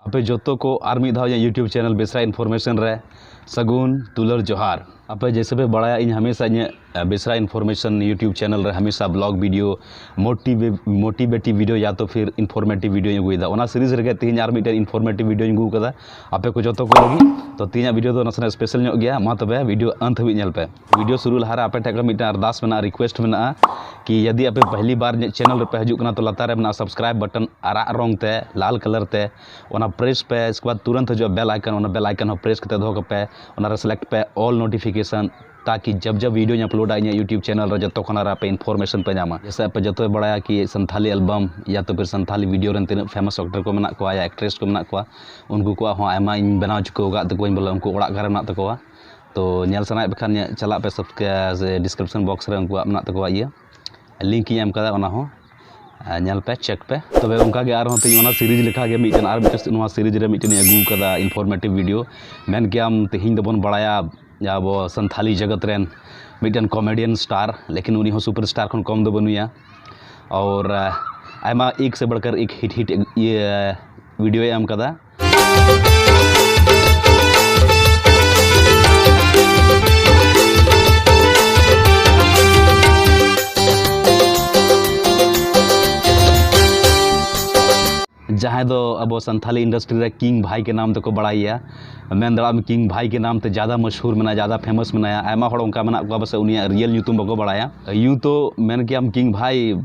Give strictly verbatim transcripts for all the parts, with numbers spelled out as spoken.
ᱟᱯᱮ ᱡᱚᱛᱚ ᱠᱚ ᱟᱨ ᱢᱤᱫ ᱫᱷᱟᱣ ᱤᱧᱟᱹᱜ YouTube channel ᱵᱮᱥᱨᱟ ᱤᱱᱯᱷᱚᱨᱢᱮᱥᱚᱱ ᱨᱮ ᱥᱟᱹᱜᱩᱱ ᱫᱩᱞᱟᱹᱲ ᱡᱚᱦᱟᱨ᱾ ᱟᱯᱮ ᱡᱮᱭᱥᱮ ᱯᱮ ᱵᱟᱲᱟᱭᱟ, ᱤᱧ ᱦᱟᱢᱮᱥᱟ ᱤᱧᱟᱹᱜ, ᱟᱸ, ᱵᱮᱥᱨᱟ ᱤᱱᱯᱷᱚᱨᱢᱮᱥᱚᱱ YouTube channel ᱨᱮ ᱦᱟᱢᱮᱥᱟ vlog video, motiva-, motivative video ᱭᱟ ᱛᱚ ᱯᱷᱤᱨ informative videoᱧ ᱟᱹᱜᱩᱭᱮᱫᱟ᱾ ᱚᱱᱟ series ᱨᱮᱜᱮ ᱛᱮᱦᱮᱧ ᱟᱨ ᱢᱤᱫᱴᱮᱱ informative videoᱧ ᱟᱹᱜᱩ ᱟᱠᱟᱫᱟ ᱟᱯᱮ ᱠᱚ ᱡᱚᱛᱚ ᱠᱚ ᱞᱟᱹᱜᱤᱫ᱾ ᱛᱚ ᱛᱮᱦᱮᱧᱟᱜ video ᱫᱚ ᱱᱟᱥᱮᱱᱟᱜ special ᱧᱚᱜ ᱜᱮᱭᱟ᱾ ᱢᱟ ᱛᱚᱵᱮ video ᱟᱱᱛ ᱦᱟᱹᱵᱤᱡ ᱧᱮᱞ ᱯᱮ᱾ Video ᱥᱩᱨᱩ ᱞᱟᱦᱟᱨᱮ ᱟᱯᱮ ᱴᱷᱮᱱ ᱠᱷᱚᱱ ᱢᱤᱫᱴᱮᱱ ᱟᱨᱫᱟᱥ ᱢᱮᱱᱟᱜᱼᱟ, request ᱢᱮᱱᱟᱜᱼᱟ ᱠᱤ ᱡᱩᱫᱤ ᱟᱯᱮ ᱯᱟᱦᱞᱤ ᱵᱟᱨ ᱤᱧᱟᱹᱜ channel ᱨᱮᱯᱮ ᱦᱤᱡᱩᱜ ᱠᱟᱱᱟ ᱛᱚ ᱞᱟᱛᱟᱨ ᱨᱮ ᱢᱮᱱᱟᱜᱼᱟ subscribe button ᱟᱨᱟᱜ ᱨᱚᱝ ᱛᱮ, ᱞᱟᱞ colour ᱛᱮ, ᱚᱱᱟ press ᱯᱮ᱾ ᱤᱥᱠᱮ ᱵᱟᱫ ᱛᱩᱨᱟᱱᱛ ᱦᱤᱡᱩᱜᱼᱟ bell icon, ᱚᱱᱟ bell icon ᱦᱚᱸ press ᱠᱟᱛᱮ ᱫᱚᱦᱚ ᱠᱟᱯᱮ᱾ ᱚᱱᱟ ᱨᱮ select ᱯᱮ all notification, ᱛᱟᱠᱤ ᱡᱟᱵ ᱡᱟᱵ videoᱧ uploadᱟ ᱤᱧᱟᱹᱜ YouTube channel ᱨᱮ ᱡᱚᱛᱚ ᱠᱷᱚᱱ ᱟᱨ ᱟᱯᱮ information ᱯᱮ ᱧᱟᱢᱟ᱾ ᱡᱮᱭᱥᱮ ᱟᱯᱮ ᱡᱚᱛᱚ ᱯᱮ ᱵᱟᱲᱟᱭᱟ ᱠᱤ ᱥᱟᱱᱛᱷᱟᱞᱤ album ᱭᱟ ᱛᱚ ᱯᱷᱤᱨ ᱥᱟᱱᱛᱷᱟᱞᱤ video ᱨᱮᱱ ᱛᱤᱱᱟᱹᱜ famous actor ᱠᱚ ᱢᱮᱱᱟᱜ ᱠᱚᱣᱟ ᱭᱟ actress ᱠᱚ ᱢᱮᱱᱟᱜ ᱠᱚᱣᱟ, ᱩᱱᱠᱩ ᱠᱚᱣᱟᱜ ᱦᱚᱸ ᱟᱭᱢᱟ ᱤᱧ ᱵᱮᱱᱟᱣ ᱪᱩᱠᱟᱹᱣ ᱟᱠᱟᱫ ᱛᱟᱠᱚᱣᱟᱧ, ᱵᱚᱞᱮ ᱩᱱᱠᱩ ᱚᱲᱟᱜ ᱜᱷᱟᱨ ᱨᱮ ᱢᱮᱱᱟᱜ ᱛᱟᱠᱚᱣᱟ᱾ ᱛᱚ ᱧᱮᱞ ᱥᱟᱱᱟᱭᱮᱫ ᱯᱮ ᱠᱷᱟᱱ ᱧᱮ-, ᱪᱟᱞᱟᱜ ᱯᱮ subscribe ᱥᱮ description box ᱨᱮ ᱩᱱᱠᱩᱣᱟᱜ ᱢᱮᱱᱟᱜ ᱛᱟᱠᱚᱣᱟ ᱤᱭᱟᱹ, link ᱤᱧ ᱮᱢ ᱠᱟᱫᱟ, ᱚᱱᱟ ᱦᱚᱸ, ᱟᱨ ᱧᱮᱞ ᱯᱮ, check ᱯᱮ᱾ ᱛᱚᱵᱮ ᱚᱱᱠᱟ ᱜᱮ ᱟᱨᱦᱚᱸ ᱛᱮᱦᱮᱧ ᱚᱱᱟ series ᱞᱮᱠᱟ ᱜᱮ ᱢᱤᱫᱴᱮᱱ ᱟᱨ ᱢᱤᱫᱴᱮᱱ ᱱᱚᱣᱟ series ᱨᱮ ᱢᱤᱫᱴᱮᱱ ᱤᱧ ᱟᱹᱜᱩ ᱟᱠᱟᱫᱟ informative video᱾ ᱢᱮᱱ ᱠᱮᱭᱟᱢ ᱛᱮᱦᱮᱧ ᱫᱚᱵᱚᱱ ᱵᱟᱲᱟᱭᱟ ᱟᱵᱚ ᱥᱟᱱᱛᱷᱟᱞᱤ ᱡᱚᱜᱚᱛ ᱨᱮᱱ ᱢᱤᱫᱴᱮᱱ comedian star, ᱞᱮᱠᱤᱱ ᱩᱱᱤ ᱦᱚᱸ superstar ᱠᱷᱚᱱ ᱠᱚᱢ ᱫᱚ ᱵᱟᱹᱱᱩᱭᱟ᱾ ᱟᱨ, ᱟᱭᱢᱟ ᱮᱠ ᱥᱮ ᱵᱟᱲᱠᱟᱨ ᱮᱠ hit hit ᱤᱭᱟᱹ video ᱮ ᱮᱢ ᱠᱟᱫᱟ᱾ ᱡᱟᱦᱟᱸᱭ ᱫᱚ ᱟᱵᱚ ᱥᱟᱱᱛᱷᱟᱞᱤ industry ᱨᱮ ᱠᱤᱝ ᱵᱷᱟᱭ ᱠᱮ ᱱᱟᱢ ᱛᱮᱠᱚ ᱵᱟᱲᱟᱭᱮᱭᱟ᱾ ᱢᱮᱱ ᱫᱟᱲᱮᱭᱟᱜ ᱟᱢ ᱠᱤᱝ ᱵᱷᱟᱭ ᱠᱮ ᱱᱟᱢ ᱛᱮ ᱡᱟᱫᱟ ᱢᱚᱥᱦᱩᱨ ᱢᱮᱱᱟᱭᱟ, ᱡᱟᱫᱟ famous ᱢᱮᱱᱟᱭᱟ᱾ ᱟᱭᱢᱟ ᱦᱚᱲ ᱚᱱᱠᱟ ᱢᱮᱱᱟᱜ ᱠᱚᱣᱟ ᱯᱟᱥᱮ ᱩᱱᱤᱭᱟᱜ real ᱧᱩᱛᱩᱢ ᱵᱟᱠᱚ ᱵᱟᱲᱟᱭᱟ᱾ ᱭᱩ ᱛᱚ ᱢᱮᱱ ᱠᱮᱭᱟᱢ ᱠᱤᱝ ᱵᱷᱟᱭ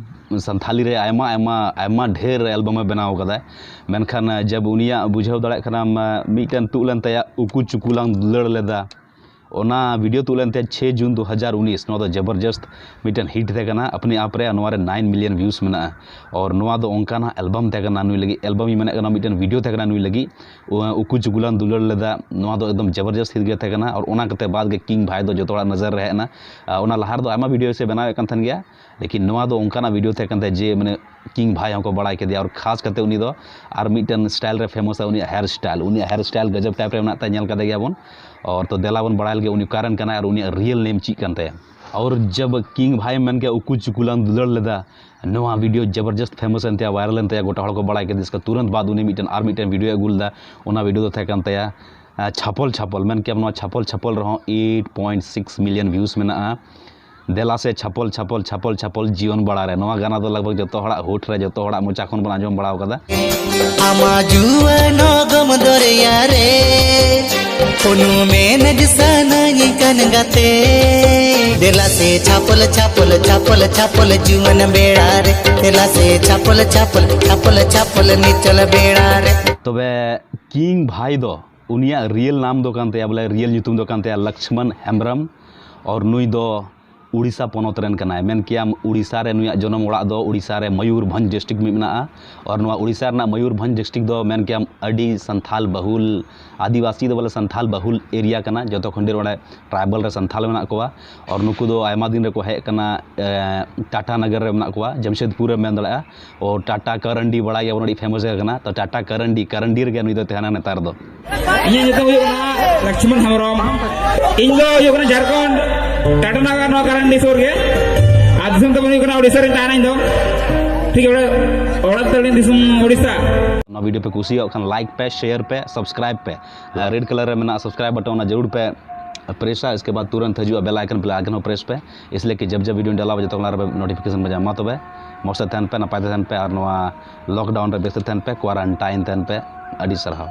ᱥᱟᱱᱛᱷᱟᱞᱤ ᱨᱮ ᱟᱭᱢᱟ, ᱟᱭᱢᱟ, ᱟᱭᱢᱟ ᱰᱷᱮᱨ album ᱮ ᱵᱮᱱᱟᱣ ᱠᱟᱫᱟᱭ᱾ ᱢᱮᱱᱠᱷᱟᱱ ᱡᱟᱵ ᱩᱱᱤᱭᱟᱜ ᱵᱩᱡᱷᱟᱹᱣ ᱫᱟᱲᱮᱭᱟᱜ ᱠᱟᱱᱟᱢ, ᱢᱤᱫᱴᱮᱱ ᱛᱩᱫ ᱞᱮᱱ ᱛᱟᱭᱟ ᱩᱠᱩ ᱪᱩᱠᱩ ᱞᱟᱝ ᱫᱩᱞᱟᱹᱲ ᱞᱮᱫᱟ᱾ ᱚᱱᱟ video ᱛᱩᱫ ᱞᱮᱱ ᱛᱟᱭᱟ ᱪᱷᱮᱭ ᱡᱩᱱ ᱫᱩ ᱦᱟᱡᱟᱨ ᱩᱱᱤᱥ᱾ ᱱᱚᱣᱟ ᱫᱚ ᱡᱚᱵᱚᱨᱡᱚᱥᱛ ᱢᱤᱫᱴᱮᱱ hit ᱛᱟᱦᱮᱸ ᱠᱟᱱᱟ ᱟᱯᱱᱮ ᱟᱯ ᱨᱮ, ᱱᱚᱣᱟ ᱨᱮ nine million views ᱢᱮᱱᱟᱜᱼᱟ᱾ ᱟᱨ ᱱᱚᱣᱟ ᱫᱚ ᱚᱱᱠᱟᱱᱟᱜ album ᱛᱟᱦᱮᱸ ᱠᱟᱱᱟ ᱱᱩᱭ ᱞᱟᱹᱜᱤᱫ, album ᱤᱧ ᱢᱮᱱᱮᱫ ᱠᱟᱱᱟ, ᱢᱤᱫᱴᱮᱱ video ᱛᱟᱦᱮᱸ ᱠᱟᱱᱟ ᱱᱩᱭ ᱞᱟᱹᱜᱤᱫ, ᱩ-, ᱩᱠᱩ ᱪᱩᱠᱩ ᱞᱟᱝ ᱫᱩᱞᱟᱹᱲ ᱞᱮᱫᱟ᱾ ᱱᱚᱣᱟ ᱫᱚ ᱮᱠᱫᱚᱢ ᱡᱚᱵᱚᱨᱡᱚᱥᱛ hit ᱜᱮ ᱛᱟᱦᱮᱸ ᱠᱟᱱᱟ᱾ ᱟᱨ ᱚᱱᱟ ᱠᱟᱛᱮ ᱵᱟᱫ ᱜᱮ ᱠᱤᱝ ᱵᱷᱟᱭ ᱫᱚ ᱡᱚᱛᱚ ᱦᱚᱲᱟᱜ ᱱᱚᱡᱚᱨ ᱨᱮ ᱦᱮᱡ ᱮᱱᱟ᱾ ᱟᱨ ᱚᱱᱟ ᱞᱟᱦᱟ ᱨᱮᱫᱚ ᱟᱭᱢᱟ video ᱥᱮ ᱵᱮᱱᱟᱣᱮᱫ ᱠᱟᱱ ᱛᱟᱦᱮᱱ ᱜᱮᱭᱟ, ᱞᱮᱠᱤᱱ ᱱᱚᱣᱟ ᱫᱚ ᱚᱱᱠᱟᱱᱟᱜ video ᱛᱟᱦᱮᱸ ᱠᱟᱱ ᱛᱟᱭᱟ ᱡᱮ ᱢᱟᱱᱮ ᱠᱤᱝ ᱵᱷᱟᱭ ᱦᱚᱸᱠᱚ ᱵᱟᱲᱟᱭ ᱠᱮᱫᱮᱭᱟ᱾ ᱟᱨ ᱠᱷᱟᱥ ᱠᱟᱛᱮ ᱩᱱᱤ ᱫᱚ ᱟᱨ ᱢᱤᱫᱴᱮᱱ style ᱨᱮ famous ᱟ, ᱩᱱᱤᱭᱟᱜ hair style, ᱩᱱᱤᱭᱟᱜ hair style ᱜᱟᱡᱟᱵ type ᱨᱮ ᱢᱮᱱᱟᱜ ᱛᱟᱭᱟ, ᱧᱮᱞ ᱠᱟᱫᱮ ᱜᱮᱭᱟ ᱵᱚᱱ᱾ ᱟᱨ ᱛᱚ ᱫᱮᱞᱟ ᱵᱚᱱ ᱵᱟᱲᱟᱭ ᱞᱮᱜᱮ ᱩᱱᱤ ᱚᱠᱟᱨᱮᱱ ᱠᱟᱱᱟᱭ ᱟᱨ ᱩᱱᱤᱭᱟᱜ real name ᱪᱮᱫ ᱠᱟᱱ ᱛᱟᱭᱟ᱾ और जब किंग भाई ᱢᱮᱱ ᱠᱮᱭᱟ ᱩᱠᱩ ᱪᱩᱠᱩ ᱞᱟᱝ ᱫᱩᱞᱟᱹᱲ ᱞᱮᱫᱟ, ᱱᱚᱣᱟ ᱵᱷᱤᱰᱤᱭᱳ ᱡᱚᱵᱚᱨᱡᱚᱥᱛ ᱯᱷᱮᱢᱟᱥ ᱮᱱ ᱛᱟᱭᱟ, ᱵᱷᱟᱭᱨᱟᱞ ᱮᱱ ᱛᱟᱭᱟ, ᱜᱚᱴᱟ ᱦᱚᱲ ᱠᱚ ᱵᱟᱲᱟᱭ ᱠᱮᱫᱟ᱾ ᱤᱥᱠᱟ ᱛᱩᱨᱟᱹᱱᱛ ᱵᱟᱫ ᱩᱱᱤ ᱢᱤᱫᱴᱮᱱ ᱟᱨ ᱢᱤᱫᱴᱮᱱ ᱵᱷᱤᱰᱤᱭᱳ ᱟᱹᱜᱩ ᱞᱮᱫᱟ᱾ ᱚᱱᱟ ᱵᱷᱤᱰᱤᱭᱳ ᱫᱚ ᱛᱟᱦᱮᱸ ᱠᱟᱱ ᱛᱟᱭᱟ ᱟᱸ, ᱪᱷᱟᱯᱚᱞ ᱪᱷᱟᱯᱚᱞ᱾ ᱢᱮᱱ ᱠᱮᱭᱟᱢ ᱱᱚᱣᱟ ᱪᱷᱟᱯᱚᱞ ᱪᱷᱟᱯᱚᱞ ᱨᱮᱦᱚᱸ eight point six million views ᱢᱮᱱᱟᱜᱼᱟ᱾ ᱫᱮᱞᱟ ᱥᱮ ᱪᱷᱟᱯᱚᱞ ᱪᱷᱟᱯᱚᱞ ᱪᱷᱟᱯᱚᱞ ᱪᱷᱟᱯᱚᱞ ᱡᱤᱭᱚᱱ ᱵᱟᱲᱟ ᱨᱮ, ᱱᱚᱣᱟ ᱜᱟᱱᱟ ᱫᱚ ᱞᱟᱜᱽ ᱵᱷᱟᱜᱽ ᱡᱚᱛᱚ ᱦᱚᱲᱟᱜ ᱦᱳᱴ ᱨᱮ, ᱡᱚᱛᱚ ᱦᱚᱲᱟᱜ ᱢᱚᱪᱟ ᱠᱷᱚᱱ ᱵᱚᱱ ᱟᱸᱡᱚᱢ ᱵᱟᱲᱟ ᱟᱠᱟᱫᱟ᱾ ᱟᱢᱟᱜ ᱡᱩᱣᱟᱹᱱ ᱚᱜᱚᱢ ᱫᱚᱨᱭᱟ ᱨᱮ ᱩᱱᱩᱢᱮ ᱱᱟᱡ ᱥᱟᱱᱟᱧ ᱠᱟᱱ ᱜᱟᱛᱮ᱾ ᱫᱮᱞᱟ ᱥᱮ ᱪᱷᱟᱯᱚᱞ ᱪᱷᱟᱯᱚᱞ ᱪᱷᱟᱯᱚᱞ ᱪᱷᱟᱯᱚᱞ ᱡᱩᱣᱟᱹᱱ ᱵᱮᱲᱟ ᱨᱮ᱾ ᱫᱮᱞᱟ ᱥᱮ ᱪᱷᱟᱯᱚᱞ ᱪᱷᱟᱯᱚᱞ ᱪᱷᱟᱯᱚᱞ ᱪᱷᱟᱯᱚᱞ ᱱᱤᱪᱚᱞ ᱵᱮᱲᱟ ᱨᱮ᱾ ᱛᱚᱵᱮ ᱠᱤᱝ ᱵᱷᱟᱭ ᱫᱚ, ᱩᱱᱤᱭᱟᱜ ᱨᱤᱭᱮᱞ ᱱᱟᱢ ᱫᱚ ᱠᱟᱱ ᱛᱟᱭᱟ, ᱵᱚᱞᱮ ᱨᱤᱭᱮᱞ ᱧᱩᱛᱩᱢ ᱫᱚ ᱠᱟᱱ ᱛᱟᱭᱟ ᱞᱚᱠᱥᱢᱚᱱ ᱦᱮᱢᱵᱨᱚᱢ᱾ ᱟᱨ ᱱᱩᱭ ᱫᱚ ᱩᱲᱤᱥᱥᱟ ᱯᱚᱱᱚᱛ ᱨᱮᱱ ᱠᱟᱱᱟᱭ᱾ ᱢᱮᱱ ᱠᱮᱭᱟᱢ ᱩᱲᱤᱥᱥᱟ ᱨᱮ, ᱱᱩᱭᱟᱜ ᱡᱚᱱᱚᱢ ᱚᱲᱟᱜ ᱫᱚ ᱩᱲᱤᱥᱥᱟ ᱨᱮ ᱢᱚᱭᱩᱨᱵᱷᱚᱸᱡᱽ ᱰᱤᱥᱴᱨᱤᱠᱴ ᱢᱮᱱᱟᱜᱼᱟ᱾ ᱟᱨ ᱱᱚᱣᱟ ᱩᱲᱤᱥᱥᱟ ᱨᱮᱱᱟᱜ ᱢᱚᱭᱩᱨᱵᱷᱚᱸᱡᱽ ᱰᱤᱥᱴᱨᱤᱠᱴ ᱫᱚ ᱢᱮᱱ ᱠᱮᱭᱟᱢ ᱟᱹᱰᱤ ᱥᱟᱱᱛᱷᱟᱞ ᱵᱟᱦᱩᱞ, ᱟᱹᱫᱤᱵᱟᱹᱥᱤ ᱫᱚ ᱵᱚᱞᱮ ᱥᱟᱱᱛᱷᱟᱞ ᱵᱟᱦᱩᱞ ᱮᱨᱤᱭᱟ ᱠᱟᱱᱟ᱾ ᱡᱚᱛᱚ ᱠᱷᱚᱱ ᱰᱷᱮᱨ ᱚᱸᱰᱮ ᱴᱨᱟᱭᱵᱟᱞ ᱨᱮ ᱥᱟᱱᱛᱷᱟᱞ ᱢᱮᱱᱟᱜ ᱠᱚᱣᱟ᱾ ᱟᱨ ᱱᱩᱠᱩ ᱫᱚ ᱟᱭᱢᱟ ᱫᱤᱱ ᱨᱮᱠᱚ ᱦᱮᱡ ᱠᱟᱱᱟ, ᱮ, ᱴᱟᱴᱟ ᱱᱚᱜᱚᱨ ᱨᱮ ᱢᱮᱱᱟᱜ ᱠᱚᱣᱟ, ᱡᱟᱢᱥᱮᱫᱽᱯᱩᱨ ᱨᱮᱢ ᱢᱮᱱ ᱫᱟᱲᱮᱭᱟᱜᱼᱟ᱾ ᱚ, ᱴᱟᱴᱟ ᱠᱟᱨᱟᱱᱰᱤ ᱵᱟᱲᱟᱭ ᱜᱮᱭᱟᱵᱚᱱ, ᱟᱹᱰᱤ ᱯᱷᱮᱢᱟᱥ ᱡᱟᱭᱜᱟ ᱠᱟᱱᱟ᱾ ᱛᱚ ᱴᱟᱴᱟ ᱠᱟᱨᱟᱱᱰᱤ, ᱠᱟᱨᱟᱱᱰᱤ ᱨᱮᱜᱮ ᱱᱩᱭ ᱫᱚ ᱛᱟᱦᱮᱱᱟ ᱱᱮᱛᱟᱨ ᱫᱚ᱾ ᱤᱧᱟᱹᱜ ᱧᱩᱛᱩᱢ ᱦᱩᱭᱩᱜ ᱠᱟᱱᱟ ᱞᱚᱠᱥᱢᱚᱱ ᱦᱮᱢᱵᱨᱚᱢ᱾ ᱤᱧ ᱫᱚ ᱦᱩᱭᱩᱜ ᱠᱟᱱᱟ ᱡᱷᱟᱲᱠᱷᱚᱸᱰ, ᱴᱟᱴᱟ ᱱᱚᱜᱚᱨ, ᱱᱚᱣᱟ ᱠᱟᱨᱟᱱᱰᱤ ᱥᱩᱨ ᱜᱮ᱾ ᱟᱨ ᱫᱤᱥᱚᱢ ᱛᱟᱵᱚᱱ ᱦᱩᱭᱩᱜ ᱠᱟᱱᱟ ᱩᱲᱤᱥᱥᱟ ᱨᱮᱧ ᱛᱟᱦᱮᱱᱟ ᱤᱧ ᱫᱚ᱾ ᱴᱷᱤᱠ ᱜᱮᱭᱟ, ᱚᱲᱟᱜ, ᱚᱲᱟᱜ ᱛᱟᱹᱞᱤᱧ ᱫᱤᱥᱚᱢ ᱩᱲᱤᱥᱥᱟ᱾ ᱱᱚᱣᱟ ᱵᱷᱤᱰᱤᱭᱳ ᱯᱮ ᱠᱩᱥᱤᱭᱟᱜ ᱠᱷᱟᱱ ᱞᱟᱭᱤᱠ ᱯᱮ, ᱥᱮᱭᱟᱨ ᱯᱮ, ᱥᱟᱵᱥᱠᱨᱟᱭᱤᱵ ᱯᱮ᱾ ᱨᱮᱰ ᱠᱟᱞᱟᱨ ᱨᱮ ᱢᱮᱱᱟᱜᱼᱟ ᱥᱟᱵᱥᱠᱨᱟᱭᱤᱵ ᱵᱟᱴᱚᱱ, ᱚᱱᱟ ᱡᱟᱹᱨᱩᱲ ᱯᱮ ᱯᱨᱮᱥᱟ᱾ ᱤᱥᱠᱮ ᱵᱟᱫ ᱛᱩᱨᱟᱱᱛ ᱦᱤᱡᱩᱜᱼᱟ ᱵᱮᱞ ᱟᱭᱠᱚᱱ, ᱵᱮᱞ ᱟᱭᱠᱚᱱ ᱦᱚᱸ ᱯᱨᱮᱥ ᱯᱮ, ᱤᱥᱞᱤᱭᱮ ᱠᱤ ᱡᱟᱵ ᱡᱟᱵ ᱵᱷᱤᱰᱤᱭᱳ ᱰᱟᱞᱟᱣ ᱡᱚᱛᱚ ᱠᱷᱚᱱ ᱞᱟᱦᱟ ᱨᱮ ᱱᱳᱴᱤᱯᱷᱤᱠᱮᱥᱚᱱ ᱯᱮ ᱧᱟᱢᱟ᱾ ᱛᱚᱵᱮ ᱢᱚᱡᱽ ᱛᱮ ᱛᱟᱦᱮᱱ ᱯᱮ, ᱱᱟᱯᱟᱭ ᱛᱮ ᱛᱟᱦᱮᱱ ᱯᱮ, ᱟᱨ ᱱᱚᱣᱟ ᱞᱚᱠᱰᱟᱣᱩᱱ ᱨᱮ ᱵᱮᱥ ᱛᱮ ᱛᱟᱦᱮᱱ ᱯᱮ, ᱠᱣᱟᱨᱟᱱᱴᱟᱭᱤᱱ ᱛᱟᱦᱮᱱ ᱯᱮ᱾ ᱟᱹᱰᱤ ᱥᱟᱨᱦᱟᱣ᱾